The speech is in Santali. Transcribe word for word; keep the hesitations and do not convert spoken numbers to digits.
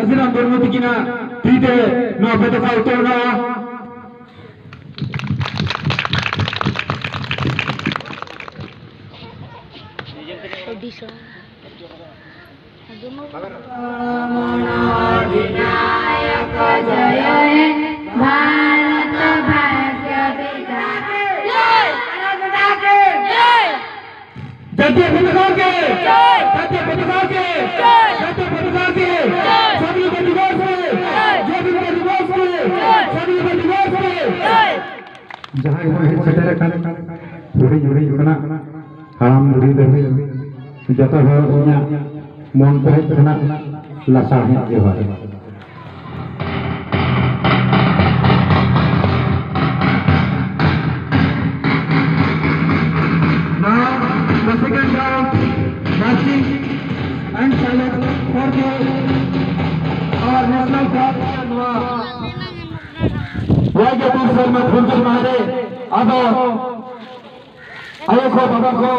ᱥᱤᱨᱟᱢ ᱢᱩᱨᱢᱩ ᱛᱤᱠᱤᱱᱟᱜ ᱛᱤ ᱛᱮ ᱱᱚᱣᱟ ᱯᱚᱛᱟᱠᱟ ᱩᱛᱟᱹᱨ ᱮᱱᱟ᱾ ᱡᱟᱹᱛᱤᱭᱚ ᱯᱚᱛᱟᱠᱟ ᱜᱮ! ᱡᱟᱹᱛᱤᱭᱚ ᱯᱚᱛᱟᱠᱟ ᱜᱮ! ᱡᱟᱹᱛᱤᱭᱚ ᱯᱚᱛᱟᱠᱟ ᱜᱮ! ᱥᱟᱫᱷᱤᱱᱚᱛᱟ ᱫᱤᱵᱚᱥ ᱜᱮ! ᱥᱟᱫᱷᱤᱱᱚᱛᱟ ᱫᱤᱵᱚᱥ ᱜᱮ! ᱥᱟᱫᱷᱤᱱᱚᱛᱟ ᱫᱤᱵᱚᱥ ᱜᱮ! ᱡᱟᱦᱟᱸᱭ ᱵᱚᱱ ᱦᱮᱡ ᱥᱮᱴᱮᱨ ᱟᱠᱟᱱ, ᱦᱩᱰᱤᱧ ᱦᱩᱰᱤᱧ ᱠᱷᱚᱱᱟᱜ ᱦᱟᱲᱟᱢ ᱵᱩᱲᱦᱤ ᱫᱷᱟᱹᱵᱤᱡ ᱡᱚᱛᱚ ᱦᱚᱲ ᱤᱧᱟᱹᱜ ᱢᱚᱱ ᱯᱮᱨᱮᱡ ᱠᱷᱚᱱᱟᱜ ᱞᱟᱥᱟᱲᱦᱮᱫ ᱡᱚᱦᱟᱨ᱾ Now, the second round, marching and silence for the our national flag. ᱱᱚᱣᱟ ᱜᱮ ᱵᱤᱨ ᱥᱮᱨᱢᱟ ᱯᱷᱩᱨᱜᱟᱹᱞ ᱢᱟᱦᱟ ᱨᱮ ᱟᱵᱚ ᱟᱭᱳ ᱠᱚ, ᱵᱟᱵᱟ ᱠᱚ,